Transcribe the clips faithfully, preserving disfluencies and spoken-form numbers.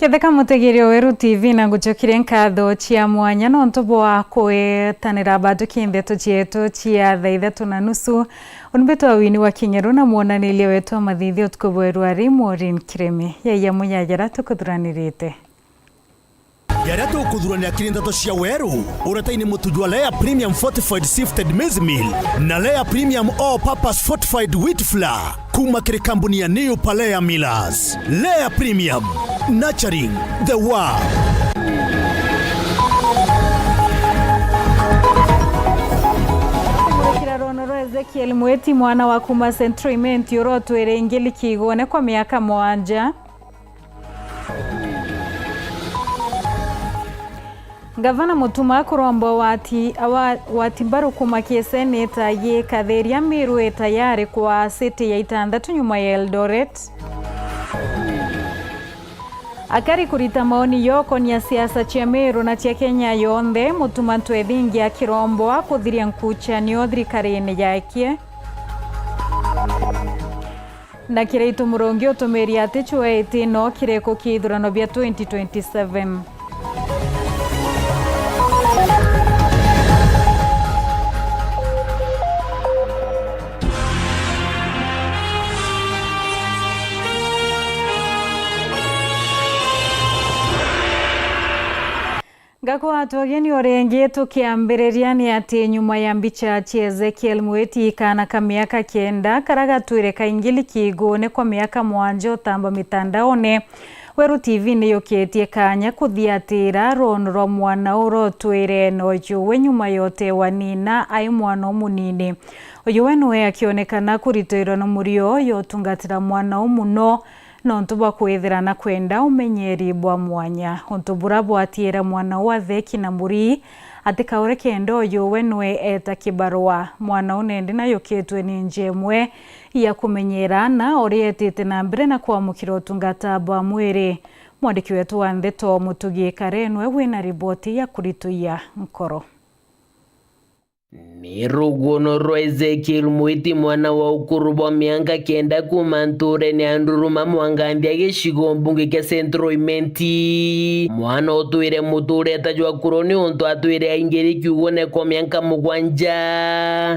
Ketheka mutegeri o Weru T V, na ngucokerie nkatho cia mwanya nontu bwa kwetanira bathuki ndeto cietu cia thaa ithatu na nusu. Uni mbitwa Wini wa Kinyeru na mwonaniria wetu wa mathithio utuku bwa Weru ari Maureen Kirimi. Yaiya muyayara tukuthuranirite. Jaria tukuthuranira kiri ndeto cia Weru, uretaini mutu jwa Lea Premium Fortified Sifted Maize Meal na Lea Premium All Purpose Fortified Wheat Flour. Kuma kiri kambuni ya New Palea Millers. Lea Premium, nurturing the world. Murekera rono rwa Ezekiel Mweti, mwana wa kuma Central Imenti, urotwire ingili kiigone kwa miaka mwanja. Ngavana Mutuma kuromba wati, awa-, wati mbaru kuma ki seneta yi Kathiria Miru i tayari kwa siti ya itantatu nyuma ya Eldoret. Akari kurita maoni yokonia siasa cia Miru na cia Kenya yonthe, Mutuma Twethingi akiromboa kuthiria nkuchanio thirikarine yake. Na Kiraitu Murungi utumiria ati chwa iti no kireko kia ithurano bia twenty twenty-seven. Ngakwa atwageni o ringi tukiambiriria ni ati nyuma ya mbicha cia Ezekiel Mwiti, kaana ka miaka kenda karia gatwire kaingili kiigune kwa miaka mwanja utamba mitandaone, Weru T V ni yukitie kanya kuthiatira rono rwa mwana urotwire na uju we nyuma yote wa nina ai mwana umunini. Uyu we niwe akionekana kuritwirwa na murio yo utungatira mwana u muno, nontu bwa kwithira na kwenda umenyeri bwa mwanya. Untu bura bwatiira mwana u atheki na muri atikaure kenda uyu we nwe eta kibarua. Mwana u nendi nayukitwe ni nja imwe ya kumenyera ana uria etite na mbere na kwamukira utungata bwa mwiri. Mwandiki wetu wa ndeto Mutugi Karenwe wina riboti ya kurituia nkoro. Ni rugono rwa Ezekiel Mwiti, mwana wa ukuru bwa miaka kenda, kuma nturene ya Nduruma Mwanganthia, gicigo mbunge kia Central Imenti. Mwana utwire mutureta jwa kuro ni untu atwire aingiri kiugone kwa miaka mugwanja,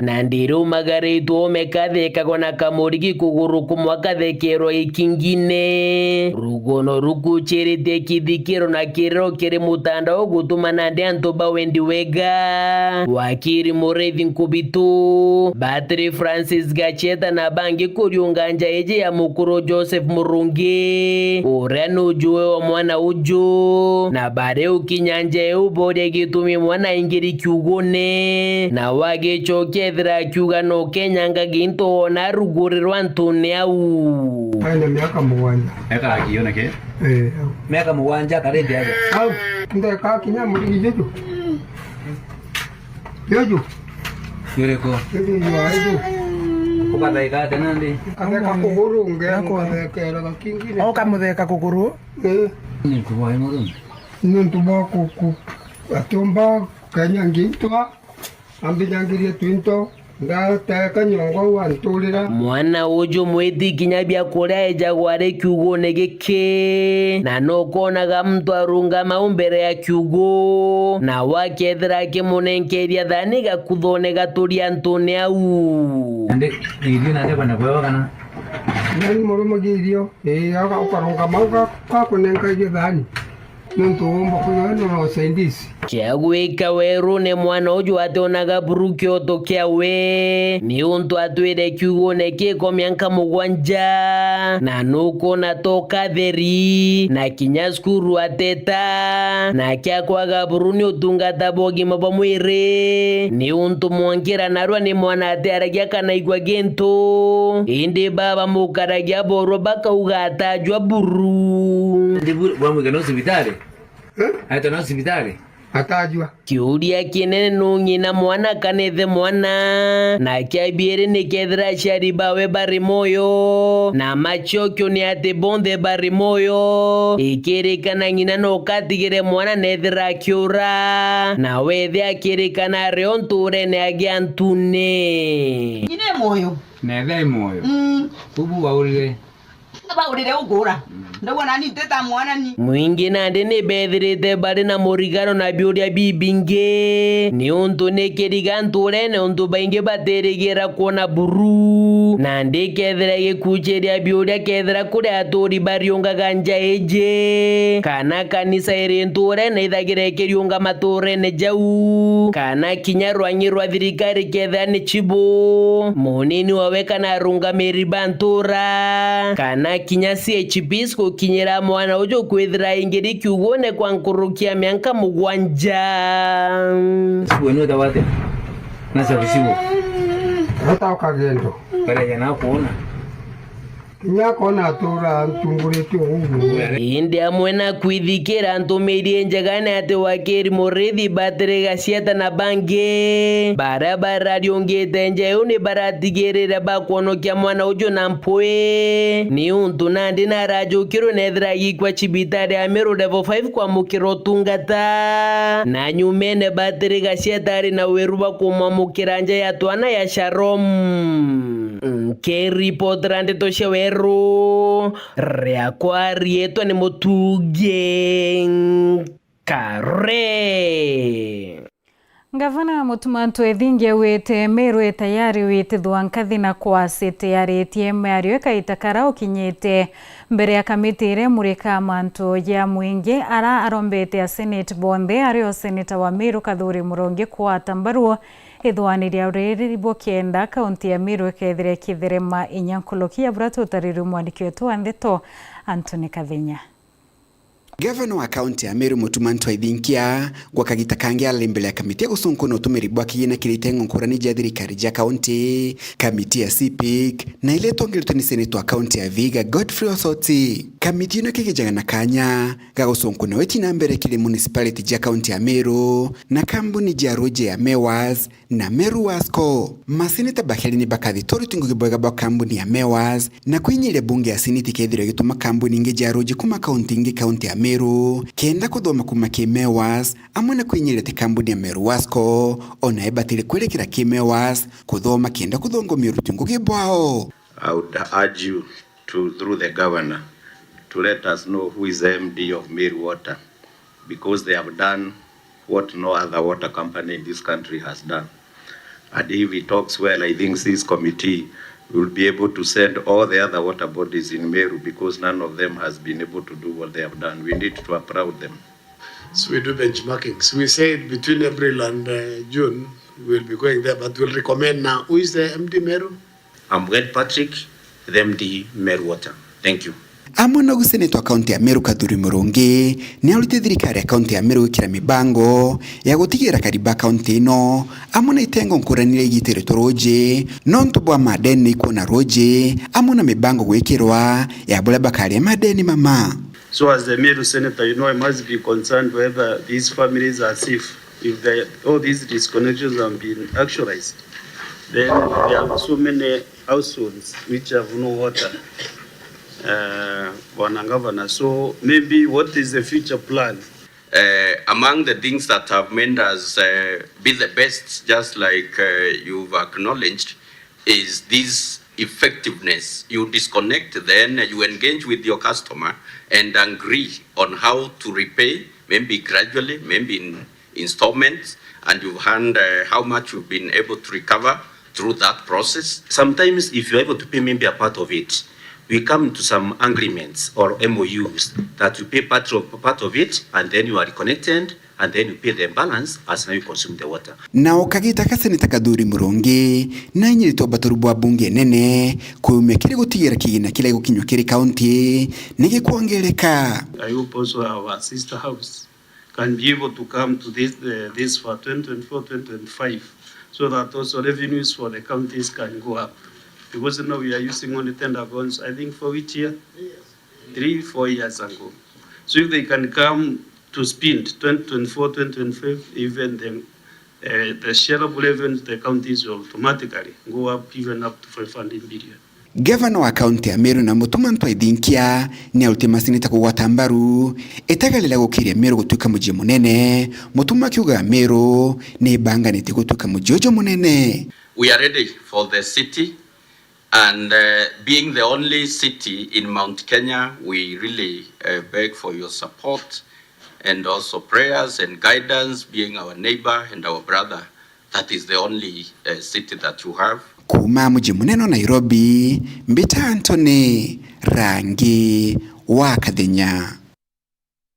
na ndiri umagaritwe ume kathekagwa na kamurigi kuguru kumwe akathekerwa ikingine. Rugono rukuchiritie kithikiro na kiriro kiri mutandao gutuma nandi antu ba wendi wega. Wakiri Muriithi Nkubitu, Batiri Francis Gacheta na bangi kuriunga nja iji ya mukuru Joseph Murungi, uria nujuwe wa mwana uju, na bari ukinya nja iu boria gitumi mwana aingiri kiugune, na wagicokia ethira akiuga no kenyanga gintu wona rugurirwa antune au. Aina miaka mugwanja. Eka akione ke? Eh, au. Miaka mugwanja akarite aja? Au, ndeka kinya murigi juju. Juju. Yuriko? Juju, juju. Ukatheka ate nandi? Katheka kuguru, nge, nako, kathekera gakingine. Ukamutheka kuguru? Eh. Ni kubwa ino ri? Ni ntu bwa ku-, ku-, atiumba kenya ngintwa. Ambinyangirie twinto, ndateka nyongo au anturira. Mwana uju Mwiti kinya biakuria ejagwa ari kiugune giki, na nukonaga muntu arungama u mbere ya kiugu, na wakethira akimunenkeria thani gakuthone gaturi antune au. Nandi irio nandi kwenda kwewa kana? Nani murumagirio, ii, aga-, ukarungama uga-, gakunenkagia thani. Niuntu uumba kwithirwa wina usaidizi. Kia gwika werune, mwana uju ationaga buru kioto kiawe, niuntu atwire kiugune kiko mianka mugwanja, na nukwona to katheri, na kinya cukuru ateta, na kia kwaga buru ni utungata bwa ugima bwa mwiri, niuntu mwankira narua ni mwana atiaragia kana igua gintu, indi baba mukaragia borwa bakauga atajua buru. Ndi buru, bwamwika no cibitari? Eh? Aitwa no cibitari? Atajua. Kiuria kinene nu ng'ina mwana kana ithe mwana? Na kia biiri ni kethira aciari bawe bari moyo? Na maciokio ni ati bonthe bari moyo? Ikirikana ng'ina no katigire mwana nethira akiura, na wethe akirikana ari o nturene agia ntune. Ng'ina e moyo? Nethe e moyo. Mm. Ubu baurire? Baurire ugura. Mm. Ndauga nani ntita mwana ni. Mwingi nandi ni bethirite bari na murigano na biuria bibingi, niuntu ni kiriga nturene untu baingi batirigira kwona buru. Nandi kethira gikuciria biuria kethira kuri aturi bariungaga nja iji, kana kanisa iri nturene ithagira ikiriunga maturene jau, kana kinya rwangi rwa thirikari kethira ni cibu, munini wawe kana arungamiri ba ntura, kana kinya C H Ps gukinyira mwana uju kwithira ingiri kiugune kwa nkuruki ya mianka mugwanja. Sibu enu etagwa atia? Na cia bicibu. Rota ukagendo. Baria jana kuona. Kinya akona atura ntungurite uu. Indi amwe na kwithikira ntumiri njega ni ati wakiri Murithi, Batiri Gaciata na bangi baria barariungite nja iu ni baratigirire bakwonokia mwana uju na mpwi, niuntu nandi narajukirwe nethira agikwa cibitari ya Meru Level five kwamukira utungata. Na nyumene Batiri Gaciata ari na wiru bwa kumwamukira nja ya twana ya Sharom. Nkiripotera ndeto cia weru, riakwa riitwa ni Mutugi Kare. Ngavana Mutuma Ntwethingi augite Meru i tayari gwitithwa nkathi na kwasite aritie miario ikaita kara ukinyite mbere ya kamiti iria imurika mantu ja mwingi, ara arombete a Senate bonthe, ario seneta wa Meru Kathuri Murungi kwata mbaru ithwaniria riri bukenda kaunti ya Meru ikethira ikitherema inya nkuruki ya buria tutarirwe mwandiki wetu wa ndeto Anthony Kathenya. Gavana wa kaunti ya Meru Mutuma Ntwethingia gwa kagita kangi arari mbere ya kamiti ya gucunkuna utumiri bwa kigina kiri itengo nkurani ja thirikari ja kaunti, kamiti ya CPIC, na iria itongeretwe ni seneta wa kaunti ya Vihiga Godfrey Osoti. Kamiti ino ikigijaga na kanya ga gucunkuna weti na mbere kiri municipality ja kaunti ya Meru na kambuni ja ruji ya Mewas na Meru Wasco. Maseneta bakeri ni bakathitwa rutingugi bwega bwa kambuni ya Mewas na kwinyiria bunge ya Seneti kethirwa igituma kambuni ingi ja ruji kuma kaunti ingi kaunti ya Meru kenda kuthoma kuma ki Mewas, amwe na kwinyiria ti kambuni ya Meru Wasco ona ibatiri kwirikira ki Mewas kuthoma kenda kuthongomia rutingugi bwao. I would urge you to, through the governor, to let us know who is the M D of Meru Water, because they have done what no other water company in this country has done. And if he talks well, I think this committee will be able to send all the other water bodies in Meru, because none of them has been able to do what they have done. We need to applaud them. So we do benchmarkings. We said between April and, uh, June, we'll be going there, but we'll recommend now. Who is the M D Meru? I'm Ged Patrick, the M D Meru Water. Thank you. Amwe nogu seneta wa kaunti ya Meru Kathuri Murungi ni arutite thirikari ya kaunti ya Meru gwikira mibango ya gutigira kariba kaunti ino amwe na itengo nkurani iria igitiritwe ruji nontu bwa madeni na ikwona ruji amwe na mibango gwikirwa ya buria bakaria madeni mama. So as the Meru senator, you know, I must be concerned whether these families are safe. If they, all these disconnections have been actualized, then we have so many households which have no water. Uh, Bwana Governor, so maybe what is the future plan? Uh, among the things that have made us, uh, be the best, just like, uh, you've acknowledged, is this effectiveness. You disconnect, then you engage with your customer and agree on how to repay, maybe gradually, maybe in installments, and you've heard, uh, how much you've been able to recover through that process. Sometimes, if you're able to pay maybe a part of it, we come to some agreements or M O Us that you pay part of, part of it, and then you are reconnected, and then you pay the balance as now you consume the water. Nao kagita ka seneta Kathuri Murungi na inyiritwe batoru bwa bunge nene kwiyumia kiri gutigira kigina kiria gigukinywa kiri kaunti ni gikwongereka. I hope also our sister house can be able to come to this, uh, this for twenty twenty-four, twenty twenty-five, so that also revenues for the counties can go up, because now we are using only tender bonds, I think, for which year? Three, four years ago. So if they can come to speed, twenty twenty-four, twenty twenty-five, even the, uh, the shareable revenues the counties will automatically go up even up to five hundred billion. Gavana wa kaunti ya Meru na Mutuma Ntwethinkia ni aruti masinita kugwata mbaru itega riria gukiria Meru gutuika mucii munene, Mutuma akiuga Meru ni ibanganitie gutuika mucii uju munene. We are ready for the city And, uh, being the only city in Mount Kenya, we really, uh, beg for your support and also prayers and guidance, being our neighbor and our brother. That is the only, uh, city that you have. Kuuma muji munene o Nairobi, mbita Anthony Rangi wa Kathenya.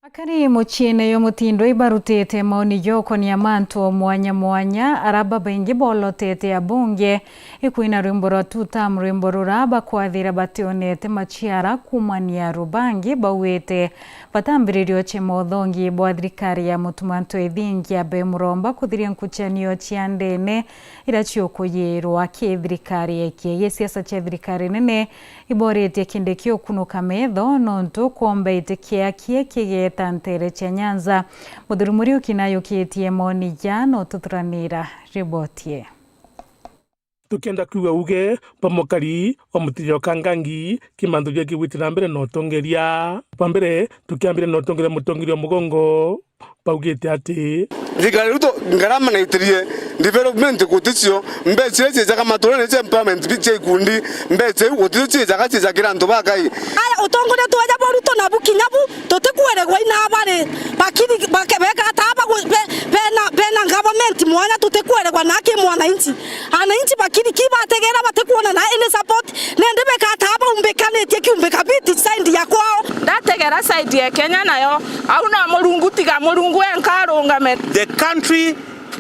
Akari muciine yo Mutindwa ibarutite maoni jokonia mantu o mwanya mwanya, ara babaingi bolotete abunge ikwina rwimbo rwa two term, rwimbo rura bakwathira bationete maciara kuumania rubangi. Baugite batambiririo cia mothongi bwa thirikari ya Mutuma Ntwethingia be muromba kuthiria nkuchanio cia ndene ira ciukuyirwa ki thirikari ya ikie. Siasa cia thirikari nene iboretie Kindiki ukunuka metho nontu kwomba iti kia kie kigeta ntere cia Nyanza. Muthuri Muriuki nayukitie maoni ja no tuthuranira riboti ii. Tukienda kuigua uge bwa mukari wa Mutindwa Kangangi, kimantu gia kigwitira mbere na utongeria. Bwa mbere, tukiambiria na utongeria mutongeria wa mugongo, baugite ati, thirikari Ruto, ngarama naitirie development guticio, mbeca iria ciijaga maturene cia empowerment cia ikundi, mbeca iu guticio ciijaga, ciijakira antu bakai. Aya, utongoria tweja bwa Ruto nabu kinya bu, tutikweregwa ina bari, bakiri, bake-, beka ata bagu-, be-, bena, bena government mwanya, tutikweregwa na ki mwananchi. Ananchi bakiri ki bategera batikwona na any support, nende beka ata baumbikanitie kiumbika biti side ya kwao. Ndategera side ya Kenya nayo, au no Murungu tiga Murungu enka arungame. The country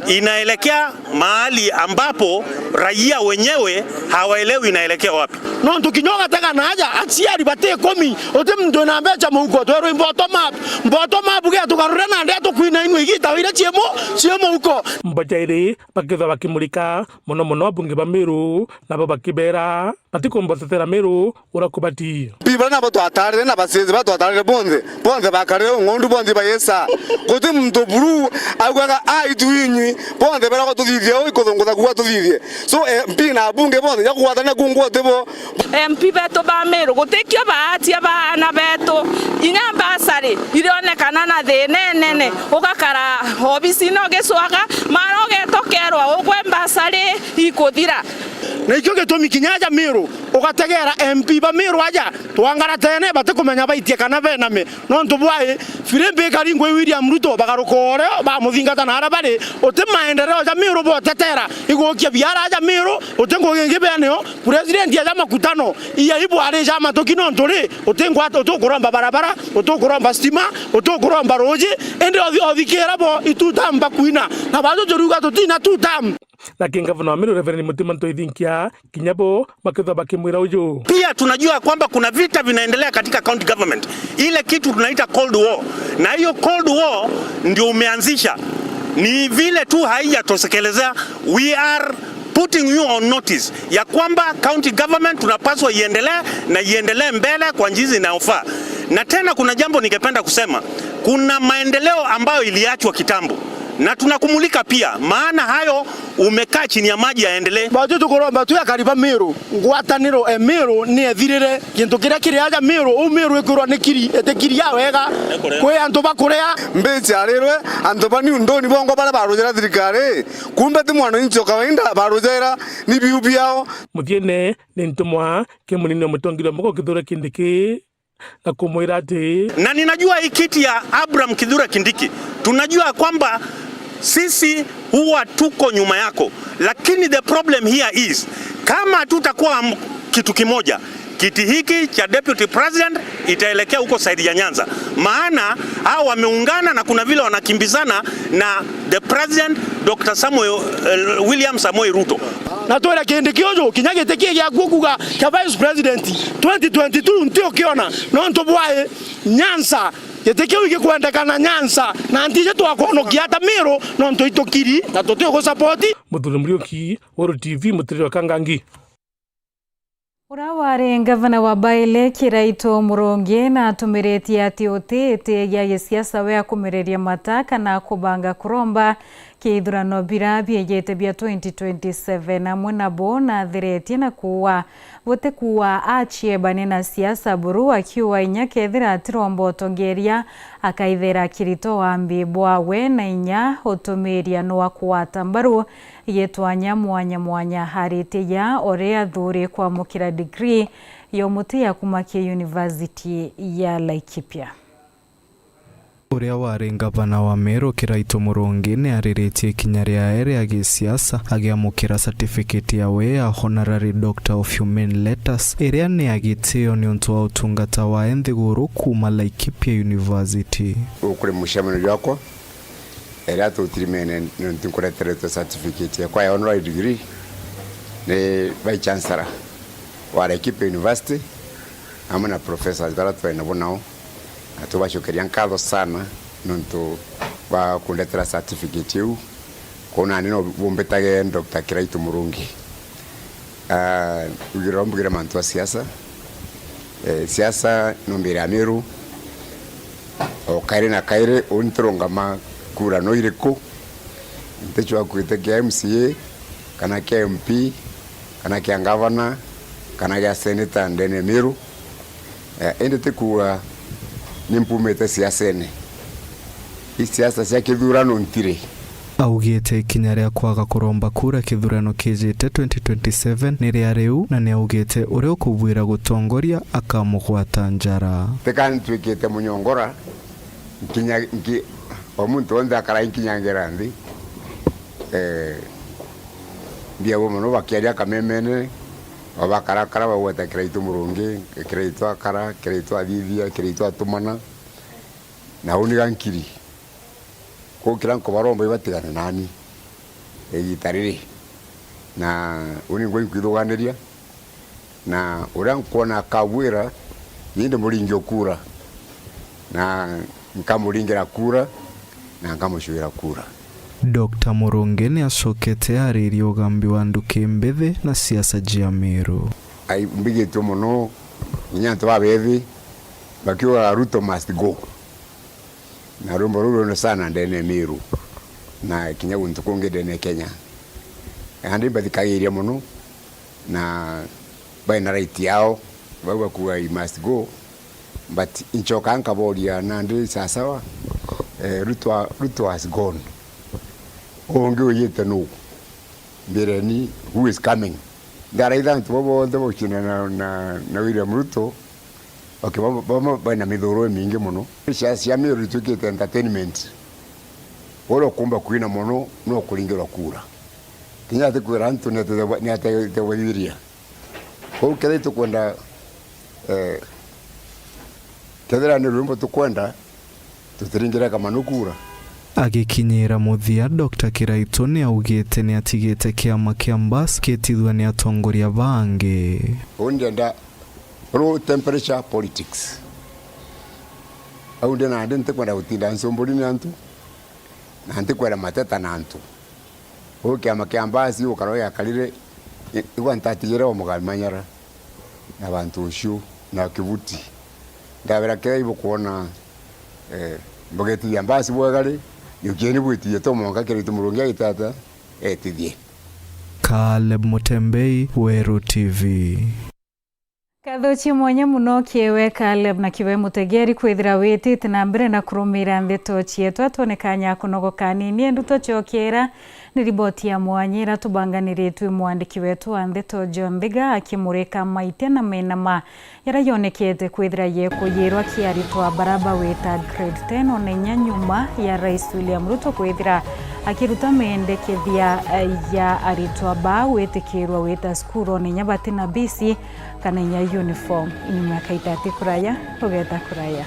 inaelekea mahali ambapo raia wenyewe hawaelewi inaelekea wapi. Nontu kinya ugatega na aja aciari bati ikumi, uti muntu wina mbeca muhuko, twerwi bottom up, bottom up, getugarure na ndea tukwina inwe igita wira ciemo, ciemo uko. Mbajairi bakethwa bakimurika mono mono abunge ba Meru, nabo bakibera batikumbotetera Meru uria kubati. Pi baria nabo twatarire na basiezi baria twatarire bonthe, bonthe bakarire ung'ondu, bonthe bayesa. Guti muntu buru augaga, "Ai tu inyui," bonthe beragwa, "Tuthithie uu ikuthungutha kuuga tuthithie." So, eh, M P na abunge bonthe ja kugwatania kungwa uti bo. M P betu ba Meru gutikio baatia baana betu, inya mbasari irionekana na thina inene, ugakara obisine ugicwaga, mara ugetokerwa ugwe mbasari ikuthira. Na ikio gitumi kinya aja Meru ugategera M P ba Meru aja twangaratene batikumenya baitie kana bename. Nontu bwai, firimbi ikari ngui William Ruto bagaruka o rio bamuthingata na aria bari, uti maendeleo ja Meru botetera, igukia biara aja Meru, uti ngugi ingi beneo, president aja makutano, iya ibu ari ja matuki nontu ri, uti ngwate, utukuromba barabara, utukuromba stima, utukuromba ruji, indi othi-, othikira bo itutamba kwina, na batu turiuga tutina tutam. Nake ngavana wa Meru Reverend Mutuma Ntwethingia kinya bo bakethwa bakimwira uju. Pia tunajua kwamba kuna vita vinaendelea katika county government, ile kitu tunaita cold war, na hiyo cold war ndio umeanzisha, ni vile tu haijatosekelezea. We are putting you on notice ya kwamba county government tunapaswa iendelee na iendelee mbele kwa njia inayofaa. Na tena kuna jambo ningependa kusema, kuna maendeleo ambayo iliachwa kitambo na tunakumulika pia, maana hayo umekaa chini ya maji yaendelee. Batu tukuromba tu akari ba Meru, ngwataniro e Meru ni ethirire. Gintu kiria kiri aja Meru, uu Meru ikwirwa ni kiri, iti kiri ya wega. Kwi antu bakuria. Mbeca arirwe, antu ba New Ndoni bongo baria barujera thirikari, kumbe ti mwananchi o kawaida barujera, ni biu biao. Muthiene ni ntumwa ki munini wa mutongeria mugo Kithure Kindiki, na kumwira ati, na ninajua hii kiti ya Abraham Kithure Kindiki, tunajua kwamba sisi huwa tuko nyuma yako, lakini the problem here is, kama hatutakuwa m-, kitu kimoja, kiti hiki cha deputy president itaelekea huko side ya Nyanza, maana hao wameungana na kuna vile wanakimbizana na the president, Doctor Samuel, eh, William Samoei Ruto. Na twire Kindiki uju, kinya giti kii giaku ukuga kia vice president twenty twenty-two nti ukiona, nontu bwai Nyanza, giti kiu igikwendekana Nyanza, na ntiji twakwonokia ata Meru, nontu itukiri na tuti ugu support. Muthuri Muriuki, Weru T V, mutiriri wa Kangangi. Uria wari ngavana wa Baile Kiraitu Murungi natumiritie ati uti iti gia gisiasa we akumireria mata kana kubanga kuromba Kithurano bira biejete bia twenty twenty-seven amwe nabo nathiretie na kuuga butikuuga aciebane na siasa buru, akiuga inya kethira atiromba utongeria akaithera kirito wambi bwawe na inya utumiria nwa kugwata mbaru gitwanya mwanya mwanya aritigia uria athuri kwamukira degree ya umuti ya kuma ki University ya Laikipia. Uria wari ngavana wa Meru Kiraitu Murungi ni ariritie ikinya riae ria gisiasa agiamukira certificate yawe ya Honorary Doctor of Humane Letters, iria ni ya gitio niuntu wa utungata wae nthiguru kuuma Laikipia University. Ukuri mucemanio jwakwa, iria tutirimene niuntu nkureteretwe certificate yakwa ya honorary degree ni Vice Chancellor wa Laikipia University amwe na professors baria twari nabo nao. Na tubacokeria nkatho sana niuntu bwa kundetera certificate iu. Kwou nandi no bumbitage Doctor Kiraitu Murungi. Ah, ugire mbugire mantu a siasa. Eh, siasa no mbira ya Meru. O kairi na kairi, uni ntirungama kura no iriku. Nticwakuite kia M C A, kana kia M P, kana kia ngavana, kana kia seneta ndene ya Meru. Eh, indi ti kuuga ni mpumite siasene. I siasa cia kithurano ntiri. Augite ikinya ria kwaga kuromba kura kithurano kijite twenty twenty-seven ni ria riu, na ni augite uria ukubwira gutongoria akamugwata njara. Tika ntwikite munyongora, nkinya, nki-, o muntu wonthe akara inkinyangira nthi. Eh, mbiagua mono bakiaria kamemene, o bakarakara bagweta Kiraitu Murungi, Kiraitu akara, Kiraitu athithia, Kiraitu atumana, na uni ga nkiri. Kwou kira nkubaromba ibatigane nani igita riri, na uni ngwa inkwithuganiria, na uria nkwona akabwira, ni ndimuringia kura, na nkamuringira kura, na nkamucuira kura. Doctor Murungi ni acokete aririe ugambi wa nduki mbithi na siasa jia Meru. Ai, mbigitwe mono, inya antu babethi bakiuga, "Ruto must go." Na rwimbo ruu rwino sana ndene ya Meru na kinya guntu kungi ndene ya Kenya. Nandi mbathikagiria mono, na baina right yao, bau bakuga, "He must go." But inchoka nkaboria, "Nandi sasawa, eh, Ruto, Ruto has gone. Ungi ujite nu? Mbireni, who is coming?" Ndaraitha antu bau bonthe bagucindana na, na, na William Ruto, okay, bamwe, bamwe baina mithuro imingi mono. Cia, cia Meru itwikite entertainment. Uria ukumba kwina mono no kuringirwa kura. Kinya atikwira antu ni ate-, ni atetewaithiria. Kwou kethira itukwenda, eh, kethira ni rwimbo tukwenda, tutiringire kamanu kura. Agikinyira muthia, Doctor Kiraitu ni augite ni atigite kiama kia Mbas kitithua ni atongoria bangi. Uu ndienda low temperature politics. Au ndi nandi ntikwenda gutinda ncumburi ni antu, na ntikwenda mateta na antu. Uu kiama kia Mbas gukara giakarire, i-, igwa ntatigire o Mugamanyara na bantu ucio na Kibuti. Ndabera kethira ibukwona, eh, mbugetithia Mbas bwega ri, jukieni bwitithie to mwanka Kiraitu Murungi agitata etithie. Caleb Mutembei, Weru T V. Nkatho cia mwanya mono kiewe Caleb na kibe mutegeri kwithira witite na mbere na kurumira ndeto cietu. Atwone kanya kunogoka nini, endu twacokera ni riboti ya mwanya ira tubanganiritwe mwandiki wetu wa ndeto John Thiga akimurika maitia na menama yara yonekete kwithira yekuyirwa ki aritwa bara bawita grade ten, ona inya nyuma ya Rais William Ruto kwithira akiruta mendekethia, eh, ya aritwa ba gwitikirwa gwita cukuru ona inya batina bisi kana inya uniform. Inyuma ya kaita ti kuraya, ugeta kuraya.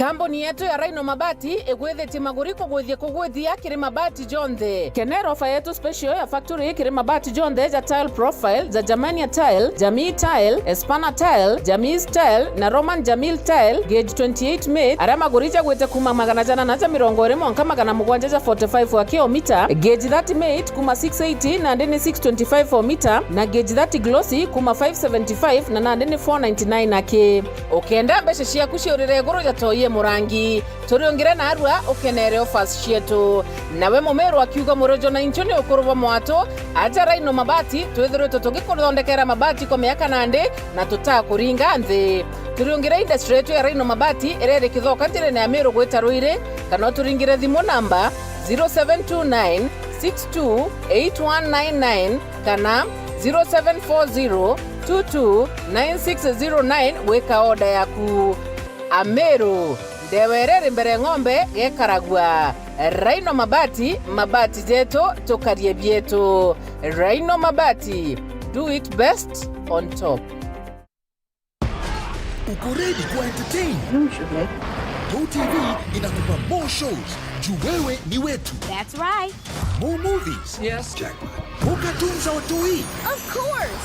Kambuni yetu ya Rhino Mabati igwithitie maguri kugwithia kugwithia kiri mabati jonthe. Kenera ofa yetu special ya factory kiri mabati jonthe ja tile profile, ja Germania tile, Jamii tile, Espana tile, Jamii tile na Roman Jamil tile, gauge twenty-eight mate, aria maguri jagwite kuma magana jana na ja mirongo iri mwanka magana mugwanja ja forty-five wa kilomita, gauge thirty mate kuma six eighty nandi ni six twenty-five o mita, na gauge thirty glossy kuma five seventy-five na nandi ni four ninety-nine aki. Ukenda mbeca ciaku ciurire iguru ja toi e murangi, turiungire narua ukenere offers cietu. Nawe Mumiru akiuga, murojo na inchu ni ukuru bwa mwatu, aja Rhino Mabati, twithiritwe tugikuthondekera mabati kwa miaka nandi na tutakuringa nthi. Turiungire industry yetu ya Rhino Mabati iria iri Kithoka njirene ya Miru gwita Ruiri, kana uturingire thimu namba zero seven two nine six two eight one nine nine kana zero seven four zero two two nine six zero nine gwika order yaku. Ameru, ndewa iria iri mbere ng'ombe gekaragua. Rhino Mabati, mabati jetu, tukarie bietu. Rhino Mabati, do it best on top. Uko ready kwa entertain? Go T V inakupa more shows. Juu wewe ni wetu. That's right. More movies. Yes. Jackpot. More cartoons za watoi. Of course.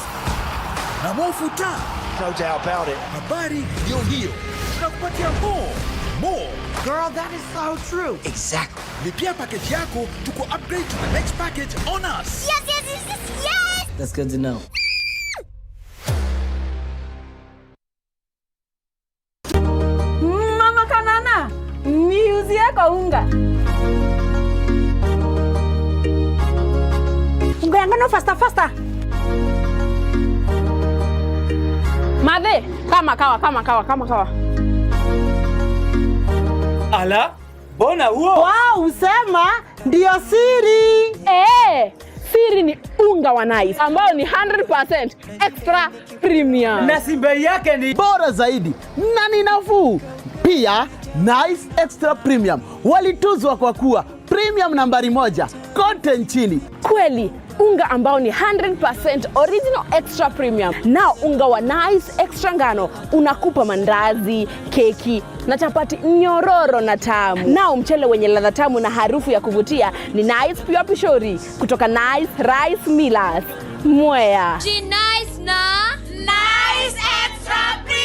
Na more futa. No doubt about it. Habari ndio hiyo. Tunakupatia more. More. Girl, that is so true. Exactly. Lipia package yako, tuku upgrade to the next package on us. Yes, yes, yes, yes, yes. That's good to know. Mama Kanana, niuzie kwa unga. Unga ya ngano faster, faster. Mathe, kama kawa, kama kawa, kama kawa. Ala, mbona huo? Wow, usema ndio siri. Eh, siri ni unga wa Nice ambao ni hundred percent extra premium. Na si bei yake ni bora zaidi na ni nafuu. Pia, Nice Extra Premium walituzwa kwa kuwa premium nambari moja kote nchini. Kweli, unga ambao ni hundred percent original extra premium. Nao unga wa Nice Extra ngano unakupa mandazi, keki, na chapati nyororo na tamu. Nao mchele wenye ladha tamu na harufu ya kuvutia ni Nice Pure Pishori kutoka Nice Rice Millers, Mwea. Ji Nice na Nice Extra Premium.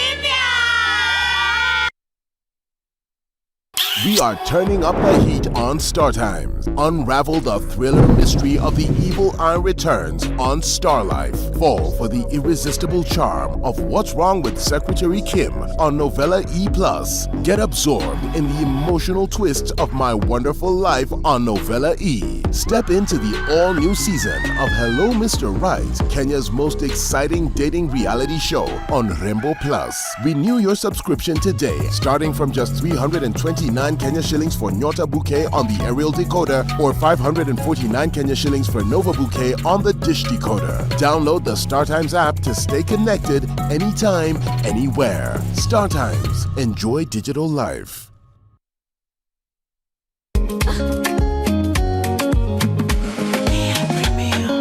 We are turning up the heat on Star Times. Unravel the thriller mystery of the evil eye returns on Star Life. Fall for the irresistible charm of What's Wrong with Secretary Kim on Novella E plus. Get absorbed in the emotional twists of My Wonderful Life on Novella E. Step into the all-new season of Hello Mister Right, Kenya's most exciting dating reality show on Rembo Plus. Renew your subscription today, starting from just three hundred and twenty-nine Kenya shillings for Nyota Bouquet on the aerial decoder or five hundred and forty-nine Kenya shillings for Nova Bouquet on the dish decoder. Download the StarTimes app to stay connected anytime, anywhere. StarTimes. Enjoy digital life.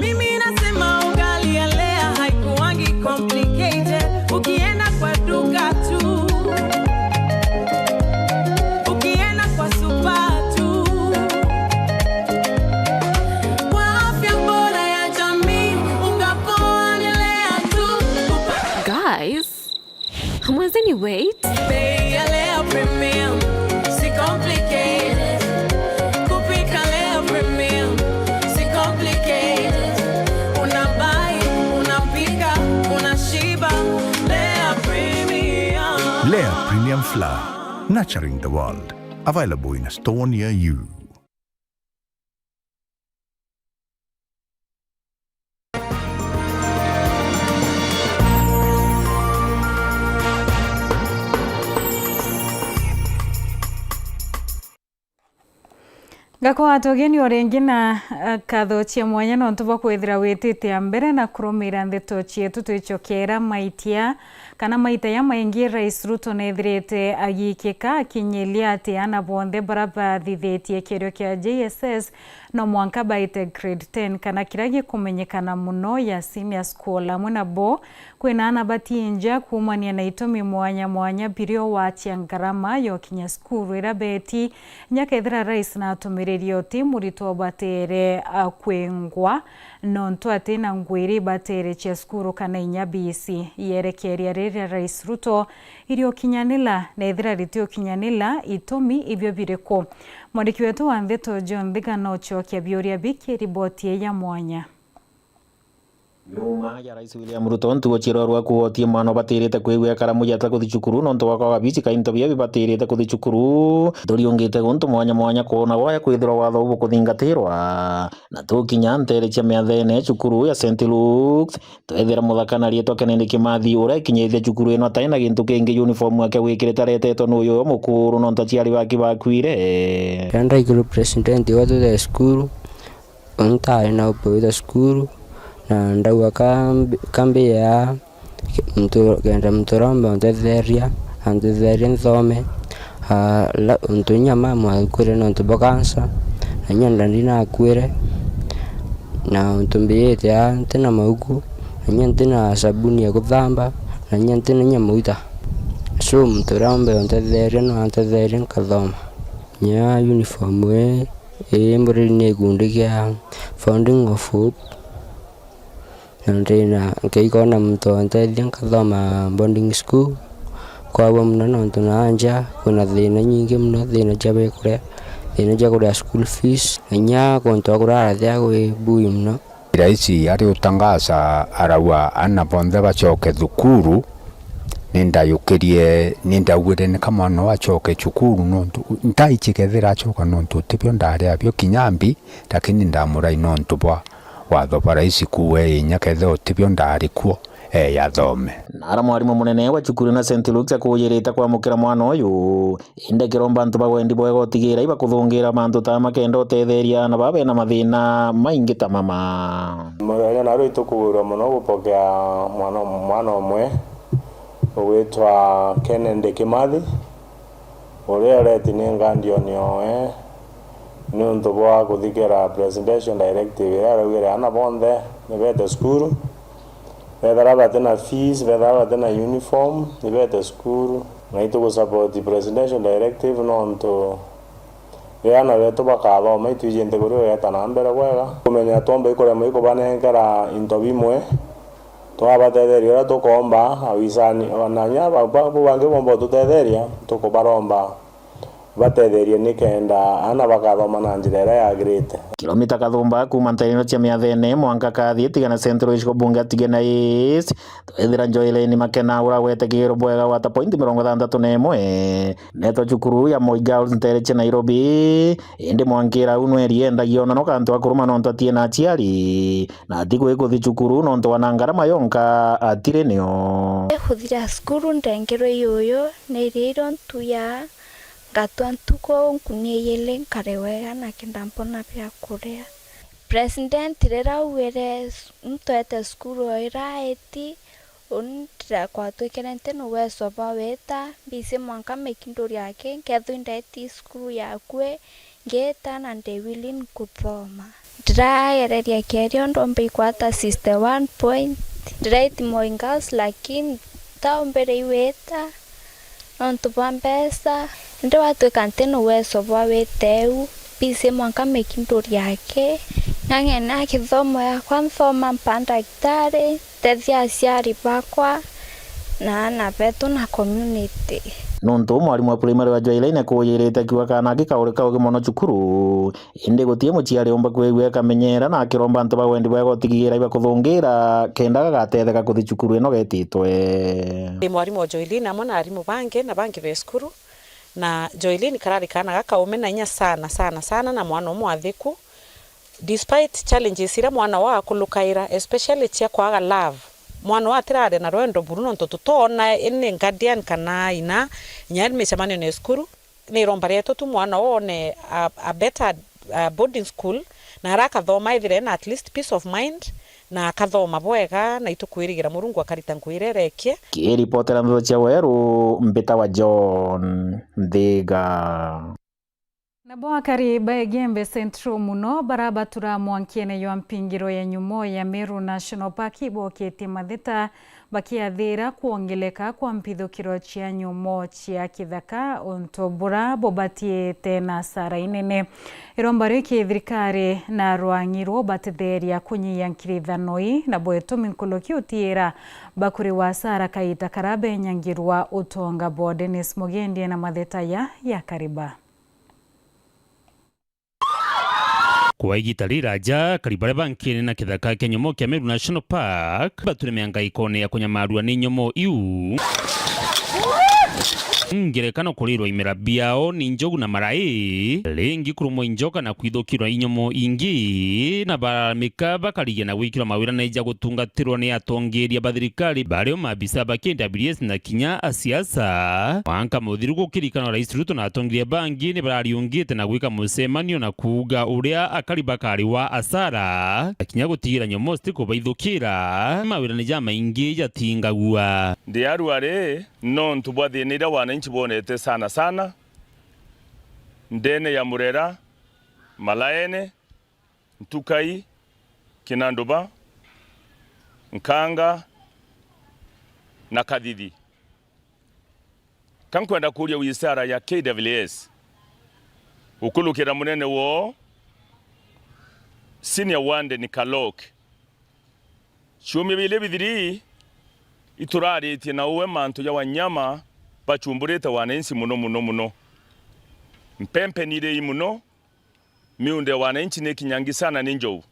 Mimi nasema ugali ya Lea haikuwangi complicated. Ukienda kwa duka tu, ukienda kwa supa tu, kwa afya bora ya jamii, unga poa ni Lea tu. Guys, hamwezeni wait? Bei ya Lea Premium, si complicated. Kupika Lea Premium, si complicated. Unabai, unapika, unashiba. Lea Premium. Lea Premium Flour, nurturing the world. Available in a store near you. Ngakwaa tugeni o ringi na, eh, nkatho cia mwanya nontu bwa kwithira witite a mbere na kurumira ndeto cietu. Twicokera maitia kana maita ya maingi Rais Ruto nethirite agikika akinyiria ati ana bonthe bara bathithitie kierio kia J S S No mwanka baite grade ten kana kiria gikumenyekana muno ya senior school. Amwe nabo kwina aana batii nja kuumania na itumi mwanya mwanya biria ugwatia ngarama ya ukinya cukuru iria beti. Inya kethira rais na atumiriria uti muritwa ubatere, a, kwingwa nontu atina nguo iria ibatere cia cukuru kana inya bisi. Ierekeria riria Rais Ruto iriokinyanila, na ethira ritiokinyanila, itumi ibio biriku? Mwandiki wetu wa ndeto John Thiga nocokia biuria biki riboti ii ya mwanya. Nyuma ya Rais William Ruto ntugo ciirorwa kuotie mwana ubatirite kwigua karamu jata kuthi cukuru nontu bwa kwaga bici ka into biria bibatirite kuthi cukuru, turiungite guntu mwanya mwanya kwona waya kwithirwa watho bukuthingatirwa. Na tukinya ntere cia miathene cukuru ya Saint Luke's, twethira muthaka na riitwa Kennedy Kimathi, uria ikinyithia cukuru ino atai na gintu kingi, uniform yake wikirite aretetwe ni uyu mukuru nontu aciari baki bakwire. Riria ndaigirwe president wa tuthe cukuru, ntari na upe witha cukuru, na ndauga kambi, kambi ya Muntu, kenda muntu uria umbe untetheria, antetherie nthome. Ah, la, untu inya mama akwire nontu bwa cancer, na inya ndandi nakwire, na untu mbijite aa ntina mauku, na inya ntina sabuni ya kuthamba, na inya ntina inya mauta. So, muntu uria umbe untetheria no antetherie nkathoma. Inya uniform ii, ii mburi ni gikundi kia Founding of Hope. Na ndina, nkaigua na muntu ontethia nkathoma boarding school. Kwagua muno nontu na nja kwina thina nyingi muno, thina cia bikuria, thina cia kuria school fees, na inya kuntu kwa kurara tia kwi bui muno. Raisi ari utangaza arauga aana bonthe bacoke thukuru, ni ndayukirie, ni ndaugire ni ka mwana uyu acoke cukuru nontu ntaiji kethira acoka nontu tibio ndari abio kinya mbi, lakini ndamurai nontu bwa watho bwa raisi kuuga inya kethira utibio ndari kuo, ee, athome. Nara mwarimu munene wa cukuru na Saint Luke's akujirite kwamukira mwana uyu, indi akiromba antu ba wendi bwega utigira ibakuthungira mantu ta makenda utetheria aana baa bena mathina maingi ta mama. Muthenya naru itukugwirua muno gupokea mwana, mwana umwe ugwitwa Kennedy Kimathi, uria ureti ni ngandioni oe niuntu bwa kuthikira presidential directive iria iraugire aana bonthe nibete cukuru, bethira bati na fees, bethira bati na uniform, nibete cukuru. Na itugusupport presidential directive nontu riria aana betu bakathoma, itwiji nthiguru igeta na mbere bwega. Kumenya twomba ikuremwa ikubanenkera into bimwe, twabatetheria uria tukomba, awisani, na inya ba-, ba-, bau bangi bomba ututetheria, tukubaromba batetherie nikenda aana bakathoma na njira iria yagirite. Kilomita kathumba kuuma nteere ino cia Miathene mwanka Kathi, Tigana Central, gicigo bunge Tigana East, twethira Joyline Makena uragwete kigero bwega gwata point mirongo ithanthatu na imwe. Netwa cukuru ya Moi Girls nteere cia Nairobi, indi mwankira au nweri endagia ona no kantu akuruma nontu atie na aciari. Na ati gwikuthi cukuru nontu wa na ngarama yonka atiri nio. Kuthira cukuru ndengirwe yuyu, niriirwe ntuya, ngatwa ntuku nkunia ijiri nkare wega na kenda mpona bia kuria. President riria augire ntwete cukuru o iraiti, uni ndira-, kwatwikire nti na uwezo bwa wita, mbisi mwanka mikinduri aki, nkethwa indaiti cukuru yakui, ngiita na ndi willing kuthoma. Ndiragereria keria undu mbikwata sixty one point. Ndiraiti Moi Girls, lakini ntaumbire iwita nontu bwa mbeca. Indi watwika nti na uwezo bwa wita eu, mbisi mwanka mikinduri aki, ng'ang'ane na kithomo yakwa, nthoma mpa ndagitari, tethia aciari bakwa na aana betu na community. Nontu mwarimu wa primary wa Joyline akujirite akiuga kaana aki kauri kaugi mono cukuru, indi guti muciari umba kwigua akamenyera na akiromba antu ba wendi bwega utigigira ibakuthungira kenda gagatetheka kuthi cukuru ino getitwe. Ndi mwarimu wa Joyline amwe na arimu bangi na bangi be cukuru, na Joyline karari kaana gakaume na inya sana, sana, sana, na mwana umwe athiku. Despite challenges iria mwana wao akulukaira, especially cia kwaga love, mwana wao atiraria na rwendo buru nontu tutoona any guardian kana ina, inya ari micemanio na cukuru. Ni iromba rietu tu mwana wao one a, a better, a boarding school, na ara akathoma ethire ena at least peace of mind, na akathoma bwega, na itukwirigira Murungu akarita ngugi iria irekie. Kiripotera ndeto cia Weru, mbita wa John Nthiga. Nabo akari ba Igembe Central muno bara batura mwankene jwa mpingiro ya nyumo ya Meru National Park iboketie matheta bakiathira kwongeleka kwa mpithukiro cia nyumo cia kithaka, untu bura bubatiite na asara inene. Iromba riki thirikari na rwang'i rwo batetheria kunyia nkirithano ii, na bwetumi nkuruki utiira bakuri wa asara kaita kara benyangirwa utonga bwa Dennis Mugendi na matheta ya ya kariba. Kwa igita riraja, akari baria bankene na kithaka kia nyomo kia Meru National Park bature mianga ikone ya kunyamarua ni nyomo iu. Ngerekano kurirwa imera biao ni njogu na marai, ringi kurumwa injoka na kwithukirwa inyomo ingi, na bararamika bakarigia na gwikirwa mawirane ja gutungatirwa ni atongeria ba thirikari, bario maabisa ba K W S na kinya asiasa. Mwanka muthiru gukirikanwa Rais Ruto na atongeria bangi ni barariungite na gwika mucemanio na kuuga uria akari bakari wa asara, na kinya gutigira nyomo citikubaithukira, mawirane jamaingi jatingagua. Ndi arua ri, nontu bwa thina iria wananchi bonete sana sana ndene ya Murera, Malaene, Ntukai, Kinanduba, Nkanga na Kathithi. Ka nkwenda kuuria wizara ya K W S gukurukira munene woo, Senior Warden Kalok, ciumia biiri bithiri ituraritie na uwe mantu ja wanyama bachumburite wananchi muno, muno, muno. Mpempe ni iri ii muno, miunda ya wananchi ni kinyangi sana ni njou.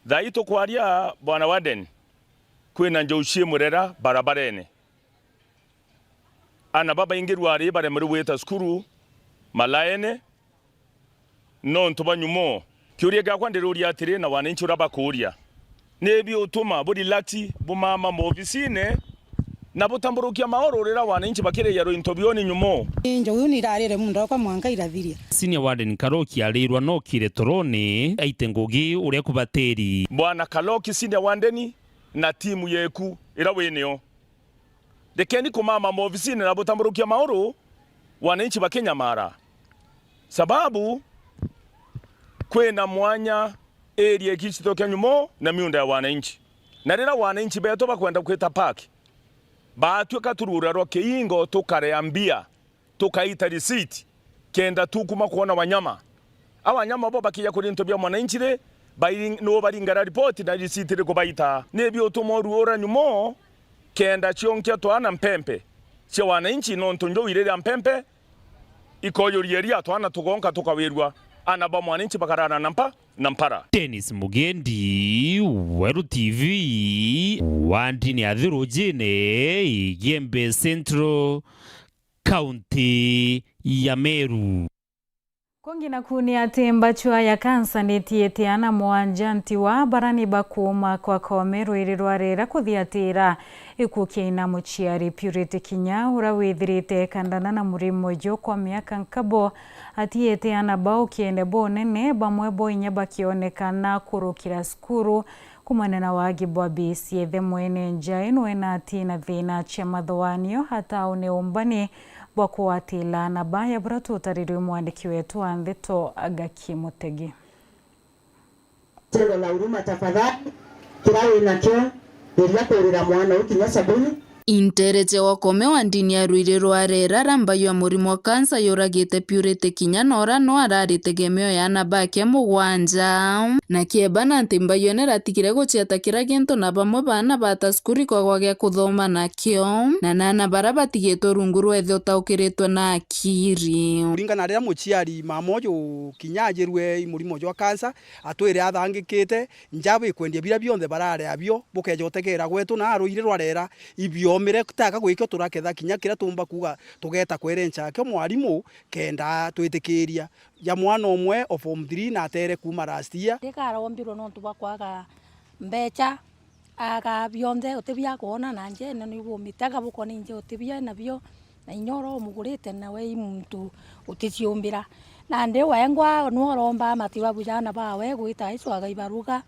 Thaa ii tukwaria, Bwana Warden, kwina njou cii Murera barabarene. Ana babaingi rwari baremerwe gwita cukuru Malaene nontu bwa nyumo. Kiuria giakwa ndiruria atiri, na wananchi uria bakuuria, ni biutuma bu relax, bumama maobisine na butamburukia maoro riria wananchi bakirijarwa into biao ni nyumo? Ni njou iu ni irarire muunda wakwa mwanka irathiria. Senior Warden Karoki arirwa nokire torone aite ngugi uria kubatiri. Bwana Karoki, Senior Warden, na timu yeku iria winio, rekeni kumama maobisine na butamburukia maoro, wananchi bakinyamara. Sababu kwina mwanya area iki cithokia nyumo na miunda ya wananchi. Na riria wananchi betu bakwenda kwita park, baatuika turura rwa kiingo tukarea mbia, tukaita receipt, kenda tukuma kwona wanyama. A wanyama bo bakija kuri into bia mwananchi ri, bairing-, no baringara ripoti na receipt ri kubaita. Ni biutuma uruura nyumo, kenda cionkia twana mpempe cia wananchi, nontu njou iriria mpempe, ikoyuria iria twana tugonka tukawirua, ana ba mwananchi bakarara na mpa, na mpara. Dennis Mugendi, Weru T V, wandini ya Thirujine, Igembe Central, kaunti ya Meru. Kungi naku ni ati mbachwa ya kansa ni itiite ana mwanja ntiwa bara ni bakuuma kwa kome rwiri rwa rera kuthiatira ikuo kiaina muciari Purity Kinya, uria withirite kandana na murimo uju kwa miaka nkabo. Atiite ana bau kiene bunene, bamwe bo inya bakionekana kurukira cukuru. Kumania na wagi bwa bisi, ithe mwene nja ino ena ati na thina cia mathoanio ataone umbani bwa kuatila na baya bura tutarirwe mwandiki wetu wa ndeto Agaki Mutegi. Tendo la huruma tafadhali, kira wina kio, geria kurira mwana uyu kinya sabuni. Intere cia wakome wa ndini ya rwiri rwa rera rambaiwa murimo wa kansa yuragite Purity Kinya na ura no arari tegemeo ya ana bake mugwanja. Na kieba na nti mbaiyone ratigire guciata kira gintu na bamwe baana bata cukuru ikwagwa gia kuthoma nakio. Na nana bara batigitwe rungu rwa ithe utaukiritwe na akiri. Kuringana na riria muciari mama uju Kinya ajirwe murimo jwa kansa, atwire athangikite, nja bikwendia biria bionthe barari abio, bukeja utegera gwetu na rwiri rwa rera ibiomire, taka gwikio turaketha kinya kiria tumba kuuga tugeta kwerenca akio mwarimu kenda twitikiria. Ja mwana umwe o form three na atere kuuma last year. Ndikarombirwe nontu bwa kwaga mbecha, aga bionthe uti bia kwona na njene ni bumite, aga bukoni nje uti bia nabio. Na inya uria umugurite nawe i muntu uticiumbira. Nandi wengwa nwe uromba matibabu jana bawe gwita icwaga ibaruga,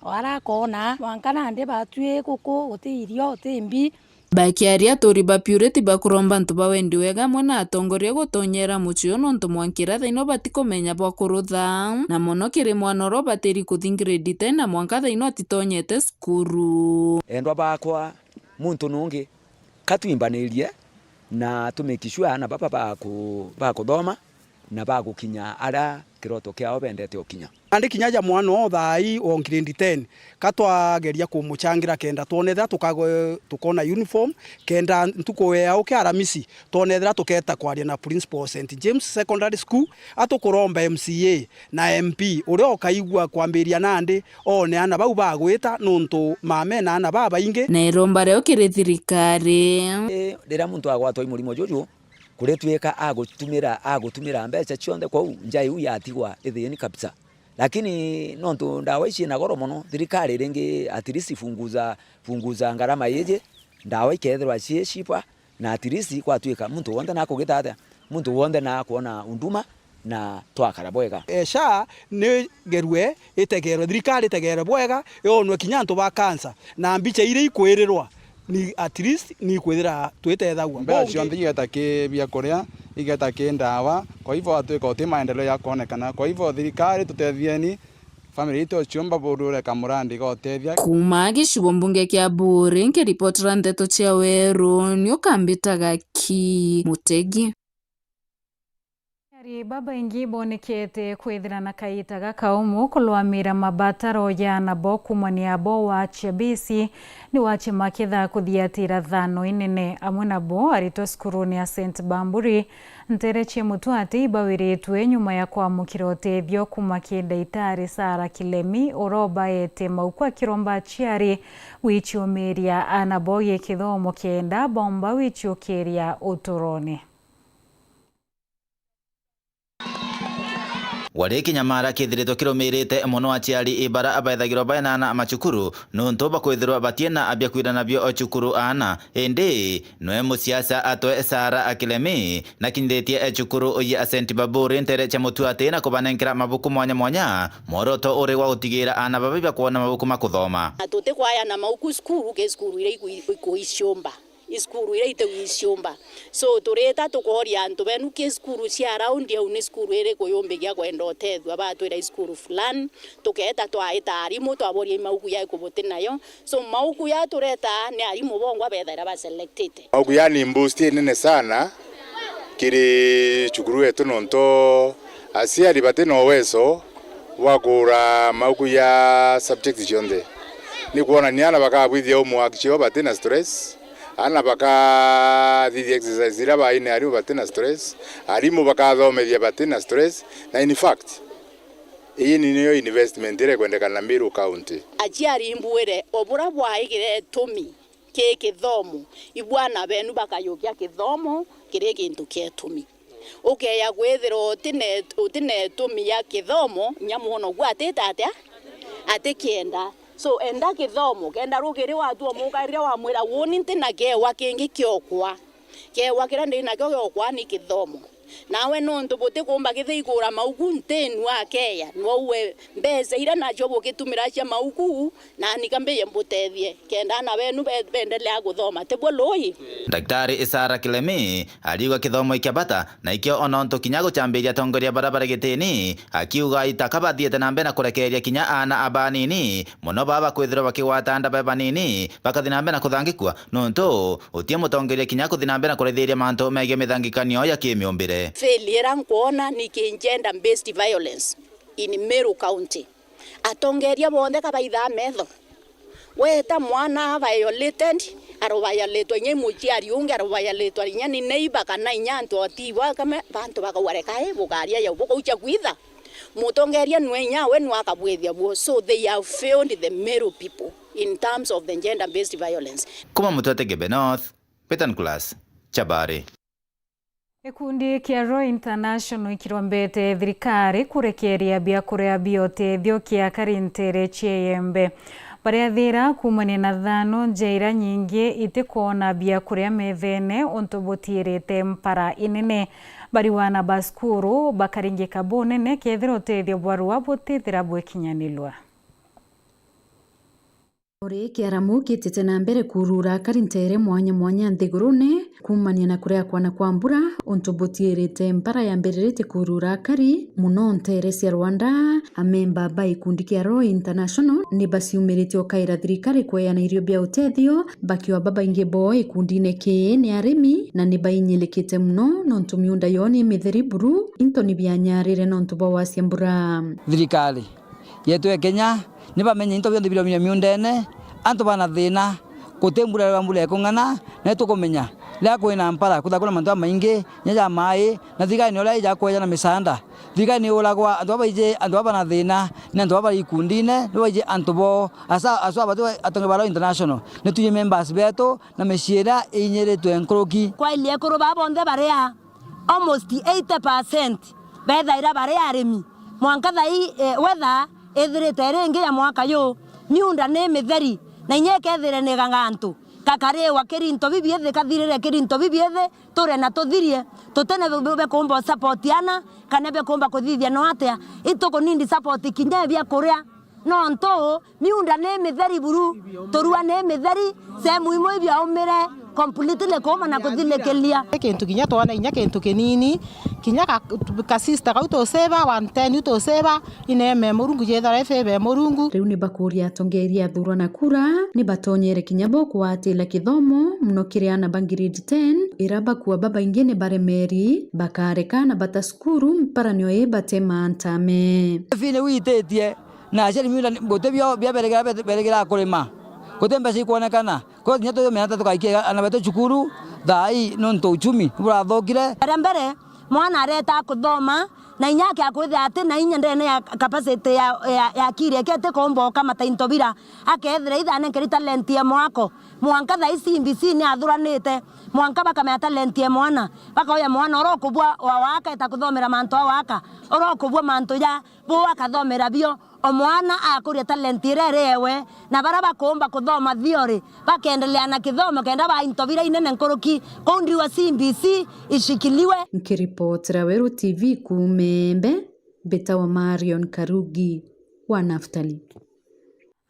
o arakona mwanka nandi batwi guku guti irio, guti mbi. Bakiaria, aturi ba Purity bakuromba antu ba wendi wega amwe na atongoria gutonyera mucii uyu, nontu mwanka iria thaino batikumenya bwa kurutha, na mono kiri mwana uria ubatiri kuthi grade ten na mwanka thaino atitonyete cukuru. Endwa bakwa, muntu nungi, ka twimbanirie na tu make sure aana baba baku-, bakuthoma na bagukinya aria kiroto kiao bendete ukinya. Nandi kinya ja mwana o thaa ii o grade ten, ka twageria kumuchangira kenda twone ethira tukago-, tukona uniform, kenda ntuku ya uki Aramisi twone ethira tuketa kwaria na principal wa Saint James Secondary School, atukuromba M C A na M P uria ukaigua kwambiria nandi one aana bau bagwita, nontu mama ena aana babaingi. Na iromba riao kiri thirikari. Ii, riria muntu agwatwa i murimo juju, kuritwika agutumira, agutumira mbeca cionthe kwou, nja iu yatigwa ithiini kabisa. Lakini nontu ndawa ici ina goro mono, thirikari ringi at least punguza, punguza ngarama iji, ndawa ikethirwa cii cheaper, na at least gwatwika muntu wonthe nakugita atia, muntu wonthe nakwona huduma na twakara bwega. E, SHA ni gerwe itegerwe, thirikari itegerwe bwega, yonwe kinya antu ba cancer, na mbicha iria ikwirirwa ni at least ni ikwithira twitethagua. Mbeca cionthe igeta ki biakuria, igeta ki ndawa, kwa hivyo atwika uti maendeleo ya kwonekana. Kwa hivyo thirikari tutethieni, family itu ciumba burure kamurandi gotethia. Kuuma gicigo mbunge kia Buuri, nkiripotera ndeto cia Weru, ni ukambitaga ki Mutegi. Aciari babaingi bonekete kwithira na kaita gakaumu kulwamira mabataro ja aana bo kuumania bo waachia bisi ni waachia maketha kuthiatira thano inene. Amwe nabo aritwa cukurune ya Saint Bamburi, ntere cia Mutwati ibawiritwe nyuma ya kwamukira utethio kuuma ki ndaitari Sarah Kilemi, uria ubaete mauku akiromba aciari gwiciumiria aana bo gikithomo kenda baumba gwiciukiria uturone. Gwari kinyamara kithiritwe kirumirite mono aciari bara baethagirwa baenana macukuru, nontu bakwithirwa batiena bia kwira nabio cukuru aana. Indi nwe musiasa atwe Sarah Akilemi nakinyithitie cukuru ya Saint Baburi ntere cia Mutwati na kubanenkera mabuku mwanya mwanya, mworoto uri gwa gutigira aana babi bakwona mabuku ma kuthoma. Na tutikwayana mauku cukuru ki cukuru iria iku-, ikuiciumba. I cukuru iria itigwiciumba. So, turita tukoria antu benu ki cukuru cia around au ni cukuru iriku yumbigia kwenda utethua, batwira i cukuru fulani, tukeeta twaita arimu, twaboria i mauku ya ikubuti nayo. So, mauku ya tureta ni arimu bongwa bethaira baselectite. Mauku ya ni boost inene sana kiri cukuru wetu, nontu aciari bati na uwezo bwa kugura mauku ya subject cionthe. Ni kwonania aana bakabwithia homework cio bati na stress. Aana bakathithia exercise iria baina arimu bati na stress, arimu bakathomethia bati na stress, na in fact, ii ni niyo investment iria ikwendekana na Meru County. Aciari imbwire, o buria bwaigire itumi ki kithomo, ibwana benu bakayukia kithomo kiri kintu kia itumi. Ukeya kwithirwa utina, utina itumi ya kithomo, inya mwana ugu atita atia? Atikienda. So, enda kithomo, kenda rukiri watua muka riria wamwira, "Uuni ntina kewa kingi kiokwa. Kewa kiria ndi nakio giokwa ni kithomo." Nawe nontu butikumba kithigura mauku ntinu akeya, nwaue mbeca iria nacio bugitumira cia mauku, nani ka mbije mbutethie, kenda aana benu be-, bendelea kuthoma, tibwo lui? Daktari Isara Kilemi ariuga kithomo ikia bata, na ikio o nontu kinya gucambiria atongoria bara bari gitini, akiuga itaka bathiete na mbere na kurekereria kinya aana abanini, mono baba bakwithirwa bakigwata nda be banini, bakathi na mbere na kuthangikua, nontu utie mutongeria kinya kuthi na mbere na kurithiria mantu megie mithangikanio ya kimiumbire. Failure nkwona ni ki gender based violence in Meru County. Atongeria bonthe ka baithaa metho. Weta mwana a violated, aroviolated inya i muciari ungi, aroviolated inya ni neighbor kana inya antu oti ibo akame, bantu bakauga, "Reka i bukaria yau bukaucha kwitha." Mutongeria nwe inya we nwe akabwithia buo. So they have failed the Meru people in terms of the gender based violence. Kuma Mutwete Gebe North, Betan Class, Chabari. Gikundi kia Royal International ikirombete thirikari kurekeria biakuria bia utethio kia akari ntere cia Igembe. Bariathira kuumania na thano nja iria nyingi itikwona biakuria methene untu butiirite mpara inene. Bari wana ba cukuru bakaringika bunene kethira utethio bwa rua butithira bwikinyanilwa. Uri kiaramu kitite na mbere kuurura akari nteere mwanya mwanya nthigurune, kuumania na kuria kwana kwa mbura, untu butiirite mpara yambiriritie kuurura akari mono nteere cia Rwanda. Amemba ba gikundi kia Roy International ni baciumiritie ukaira thirikari kweana irio bia utethio, bakiuga babaingi boo gikundine kii ni arimi na ni bainyirikite mono nontu miunda yoo ni mitheri buru, into ni bianyarire nontu bwa wacia mbura. Thirikari yetu ya Kenya ni bamenye into bionthe biraumira miundene, antu bana thina, guti mbura, riria mbura ikung'ana, na itukumenya riria kwina mpara, kuthagwa na mantu jamaingi, kinya ja maai, na thirikari ni uria ija kweja na misaanda. Thirikari ni uragwa antu baba baiji, antu baba bana thina, ni antu baba bari ikundine, ni baiji antu bo, asa, aswa batu atonge ba Roy International, ni tuiji members betu, na micii iria inyiritwe nkuruki. Kwa ili ekuru baba bonthe baria, almost eighty percent bethaira bari arimi. Mwanka thai, eh, weather ithirite iri ingi ya mwaka yu, miunda ni mitheri, na inya ikethire ni ganga antu. Kakariwa kirinto bibiithi, kathirire kirinto bibiithi, ture na tuthirie, tutene be, be, bekumba support ana, kana bekumba kuthithia no atia. Itukunindi support kinya bia kuria. Nontu miunda ni mitheri buru, turua ni mitheri, sehemu imwe ibiaumire completely kuuma na kuthilikilia. Kintu kinya twana inya kintu kinini, kinya ka, ka sister kau tuseva, one ten tuseva, ineme Murungu, jethara ife be Murungu. Riu ni bakuria atongeria athurwa na kura, ni batonyere kinya bo kuatila kithomo, mono kiri ana ba grade ten, ira bakua babaingi ni baremeri, bakareka na bata cukuru, mparanio ii bate mantame. Fine wititie. Na aciari miunda ni, guti bio bia beregera, beregera kurima. Guti mbeca ikwonekana. Kwou kinya tumenya ta tukaikia ana betu cukuru thaai, nontu uchumi niburathukire. Mbere mbere, mwana areta kuthoma, na inya akia kwithira ati na inya ndene ya capacity ya, ya, ya akiri yake itikumba ukamata into bira. Akethira ithanenkeri talent ya mwako. Mwanka thaai C B C ni athuranite. Mwanka bakamenya talent ya mwana. Bakoya mwana uria ukubua wa waka eta kuthomera mantu a waka. Uria ukubua mantu ja bo akathomera bio, o mwana akuria talent iria iri ewe, na baria bakuumba kuthoma theory, bakeendelea na kithomo kenda baa into biria inene nkuruki. Kuu ndiuga C B C ishikiliwe. Nkiripotera Weru T V kuuma Embe, mbitawa Marion Karugi wa Naftali.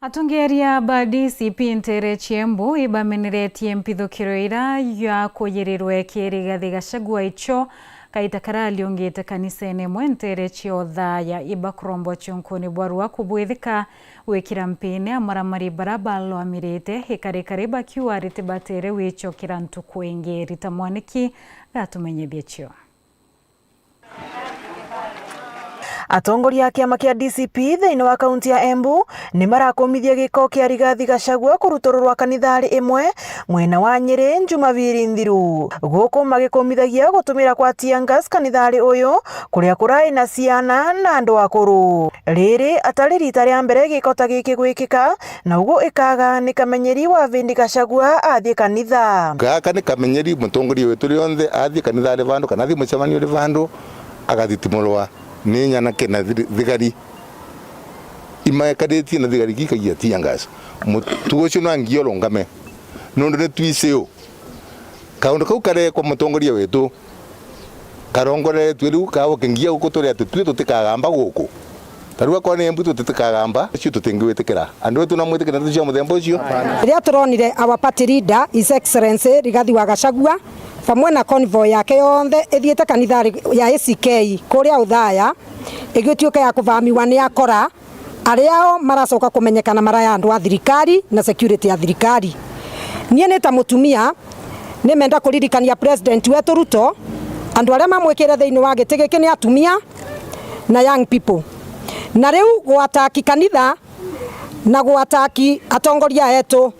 Atongeria ba D C P nteere cia Embu ibameneretie mpithukiro iria ya kuyirirwe ki Rigathi Gachagua icio kaita karariungite kanisene imwe nteere cia Othaya. Ibakuromba ucunkuni bwa rua kubwithika gwikira mpini amaramari bara balwamirite ikarikari bakiuga ritibatere gwicokera ntuku ingi. Rita Mwaniki gatumenyithie cio. Atongoria a kiama kia D C P thiini wa kaunti ya Embu ni marakumithia giko kia Rigathi Gachagua kurutururwa kanithari imwe mwena wa Nyeri Njumabiri nthiru. Guku magikumithagia gutumira kwa tear gas kanithari uyu kuria kurai na ciana na andu akuru. Riri atari rita ria mbere giko ta giki gwikika, na ugu ikaga ni kamenyeri wa vindi Gachagua athie kanitha. Gaka ni kamenyeri mutongoria wetu rionthe athie kanitha ari vandu kana athie mucemanio ari vandu, agathitimurwa ni nyanake na thiri-, thigari. Imaekaritie na thigari gikagia tear gas. Mutugo ucio no angia urungame. Nondu ni twisiu. Kaundu kau karekwa mutongoria wetu, karongoreretue riu kauke ngia guku turi ati tui tutikagamba guku. Ta riu akorwo ni Embu tutitikagamba, acio tutingigwitikira. Andu etu no mwitikire ndeto cia muthemba ucio? Riria turonire our party leader, His Excellency Rigathi wa Gachagua, vamwe na convoy yake yonthe ithiite kanitha ya A C K kuria Uthaya, igituika ya kuvamiwa ni akora, aria o maracoka kumenyekana mara ya andu a thirikari na security ya thirikari. Nie ni ta mutumia, ni menda kuririkania President wetu Ruto, andu aria mamwikire thiini wa giti giki ni atumia na young people. Na riu gwataki kanitha na gwataki atongoria etu,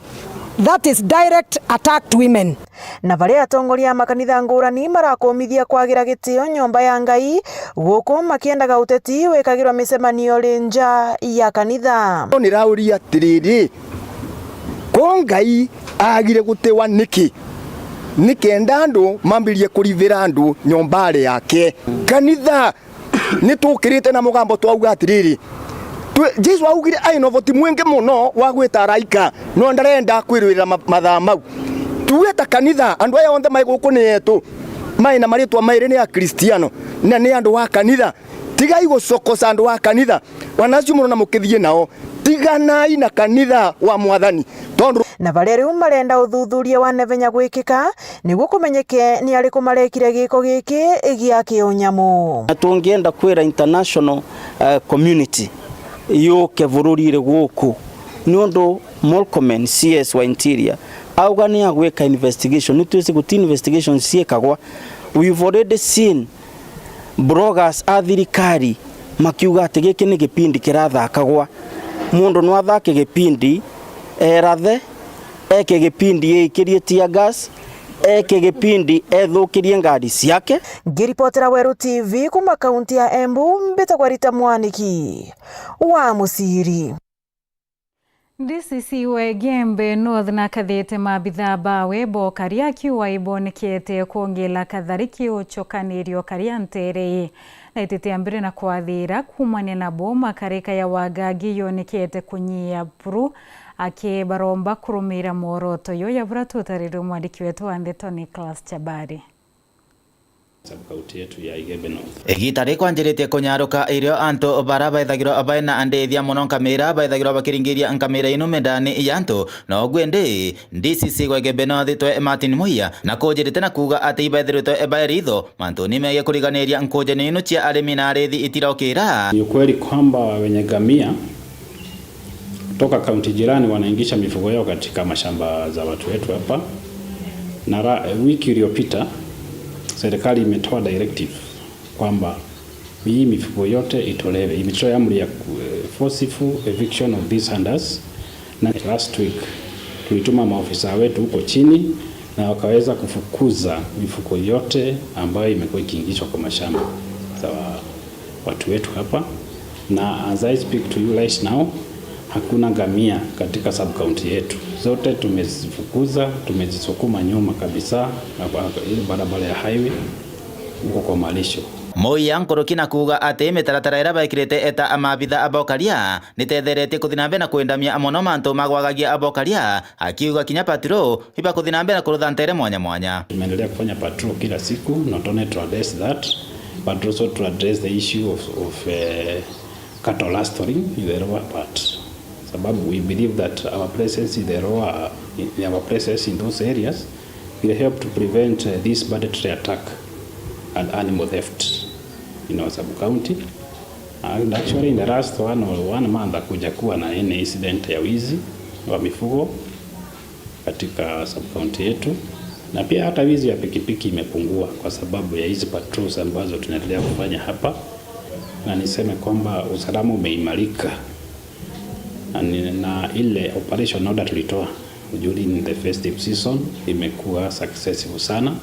that is direct attack to women. Na baria atongoria a makanitha ngurani marakumithia kwagira gitio nyomba ya Ngai, guku makiendaga uteti wikagirwa micemanio ri nja ya kanitha. Nirauria atiriri, ko Ngai agire gutiwa niki? Nikenda andu mambirie kurithira andu nyombari yake. Kanitha ni tukirite na mugambo twauga atiriri, twi-, Jesu augire ai na uvoti mwingi muno wa gwita araika, no ndarenda kwirwirira ma-, mathaa mau. Tuge ta kanitha, andu aya onthe mai guku ni etu, mai na maritwa mairi ni Akristiano, na ni andu a kanitha. Tigai gucokoca andu a kanitha, wanacio muno na mukithie nao. Tiganai na kanitha wa Mwathani, tondu. Na baria riu marenda uthuthuria wa naivenya gwikika, niguo kumenyeke ni ariku marekire giiko giki gia kiunyamu. Na tungienda kwira international, eh, community yuke bururire guku, niundu Murkomen, C S wa Interior, auga ni agwika investigation. Ni twisi guti investigation ciikagwa. We've already seen bloggers a thirikari makiuga ati giki ni gipindi kirathakagwa. Mundu no athake gipindi erathe, eke gipindi eikirie tear gas, eke gipindi ethukirie ngari ciake. Ngiripotera Weru T V kuma kaunti ya Embu, mbitagwa Rita Mwaniki wa Muciri. D C C wa Igembe North nakathite maabithaa bawe bokaria akiuga ibonekete kwongela kathari kiuchokanirio karia ntere ii. Naitite mbere na kwathira kuumania nabo, makarika ya wagagi yonekete kunyia buru, akibaromba kurumira mworoto yo ya bura tutarirwe mwandiki wetu wa ndeto Nicholas Chabari. Sub-county yetu ya Igembe North. Igita rikwanjiritie kunyaruka irio antu bara baithagirwa baina ndithia mono nkamira baithagirwa bakiringiria nkamira inume ndani ya antu. Nogu indi, D C C wa Igembe North twe Martin Muia na kunjirite na kuuga ati ibaithiritwe baeritho mantuni megie kuriganiria nkujanio inu cia arimi na arithi itirokira. Ni ukweli kwamba wenye ngamia kutoka kaunti jirani wanaingisha mifugo yao katika mashamba za watu wetu hapa. Na ra-, wiki iliyopita, serikali imetoa directive kwamba hii mifugo yote itolewe. Imetoa amri ya ku-, forceful eviction of these hunters. Na last week, tulituma maofisa wetu huko chini na wakaweza kufukuza mifugo yote ambayo imekuwa ikiingishwa kwa mashamba za wa-, watu wetu hapa, na as I speak to you right now, hakuna ngamia katika sub-county yetu. Zote tumezifukuza, tumezisukuma nyuma kabisa, na kwa ile barabara ya highway, huko kwa malisho. Muia nkuruki na kuuga ati mitaratara iria baikirite eta maabitha a bokaria nitetheretie kuthi na mbere na kwendamia mono mantu ma gwagagia a bokaria, akiuga kinya patrol ibakuthi na mbere na kurutha ntere mwanya mwanya. Tumeendelea kufanya patrol kila siku, not only to address that, but also to address the issue of, of, eh, cattle rustling in the lower part. Sababu we believe that our presence in the lower, in our presence in those areas will help to prevent, uh, this predatory attack and animal theft in our sub-county. And actually, in the last one, one month, hakuja kuwa na any incident ya wizi wa mifugo katika sub-county yetu, na pia hata wizi ya pikipiki imepungua kwa sababu ya hizi patrols ambazo tunaendelea kufanya hapa, na niseme kwamba usalama umeimarika, na ni-, na ile operation order tulitoa during the festive season imekuwa successful sana.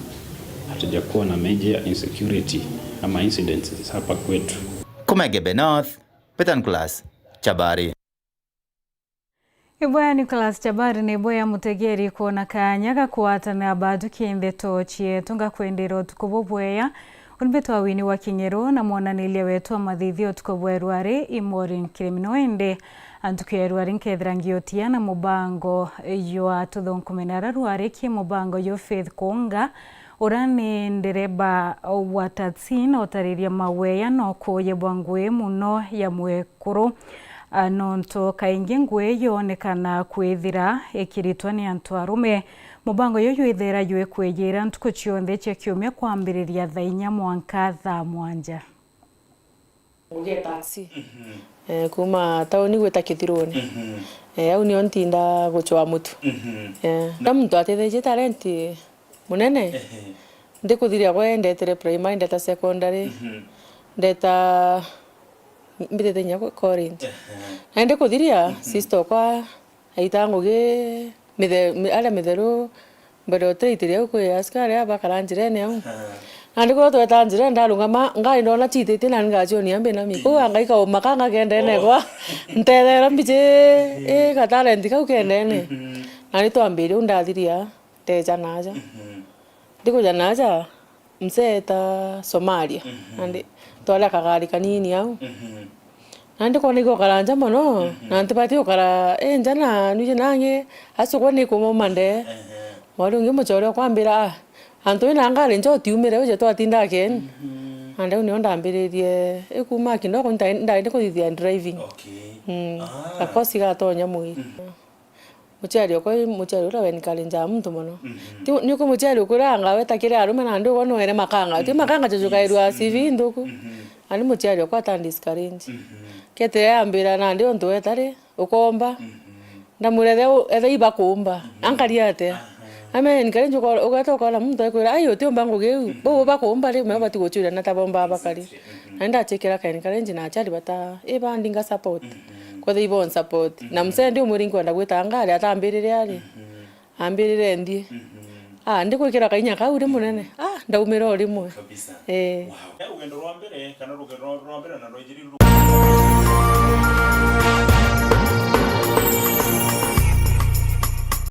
Hatujakuwa na major insecurity ama incidents hapa kwetu. Kuma Igembe North, Peter Nicholas Chabari. Iboya Nicholas Chabari, ni iboya mutegeri kwona kaanya ga kwatana bathuki ndeto cietu. Ngakwendera utuku bubwea. Uni mbitwa Wini wa King'eru na mwonaniria wetu wa mathithio utuku bweru ari i Maureen Kirimi. No indi, a ntuku ya rwari nkethira ngiotia na mubango jwa tuthunkumene ara rwarikie mubango jwa Faith Kuunga, uria ni ndereba wa taxi, na utariria maweya na ukuuji bwa ngui muno ya mwekuru. A, nontu kaingi ngui yonekana kwithira ikiritwa ni antu arume. Mubango uyu jwithira jwikwijira ntuku cionthe cia kiumia kwambiriria thaa inya mwanka thaa mwanja. Ngugee taxi. Mhm. Eh, kuma tauni gwita Kithiruni. Mhm. Eh, au nio ntinda gucwa mutu. Mhm. Eh. Na muntu atethetie talent munene. Ehe. Ndikuthiria gwe ndetire primary, ndeta secondary. Mhm. Ndeta, mbitite inya ku-, college. Ehe. Na ndikuthiria, mhm, sister okwa aita ngugi mithe-, mi-, aria mitheru, mbere utiraitiria au kwi askari aba bakara njirene au. Aha. Nandi kwithirwa tweta njirene, ndarungama, ngari ndona ciititie, nani ngacionia mbi nami. Ii. Kwou anga ikaumaka ngakendene, oh, kwa ntethere mbiji, ii, gatalenti kau kendene. Mhm. Nani twambirie u ndathiria, ndeja naja. Mhm. Ndikuja naja, mzee eta Somalia. Mhm. Nandi twari a kagari kanini au. Mhm. Nandi kwona igukara nja mono, mhm, na ntibati gukara i nja na nwiji nangi, acukwa ni kumuma nde. Ehe. Mwari ungi muchore okwambira, "Ah, antu ina ngari nja utiumire uje twatinda akeni." Mhm. Na riu nio ndambiririe, ikuma kidogo nda-, ndaendi kuthithia driving. Okay. Mm. Ah. Gakosi gatonya mwiri. Mm. Muciari okwa, muciari uria we encourage muntu mono. Mhm. Ti, ni uku muciari ukwira anga weta kiri arume nandi ugwe nwere makanga. Ti makanga jujukairua C V nthuku. Mhm. Ani muciari okwa ata discourage. Mhm. Ketire yambira nandi untu wetari ukomba. Mhm. Ndamwira ethe, ethe ibakumba. Mhm. Ankari atia? Aha. Ame encourage uko-, ugeta ukona muntu akwira, "Ai, utiumba ngugi iu." Mhm. Bau bakumba ri, me bati guchuria na tabomba bakari. Exactly. Mhm. Na ndachikira ka encourage na aciari bata, iba ndinga support. Mhm. Kwetha ibo support. Na msee ndi umwiri nkwenda gwita ngari atambirire ari. Mhm. Ambirire ndi. Mhm. Ah, ndikwikira kainya kau ri munene. Ah, ndaumira o rimwe. Kabisa. Eh. Wow. Rugendo rwa mbere, kana rugendo rwa mbere na rwa injiri ru-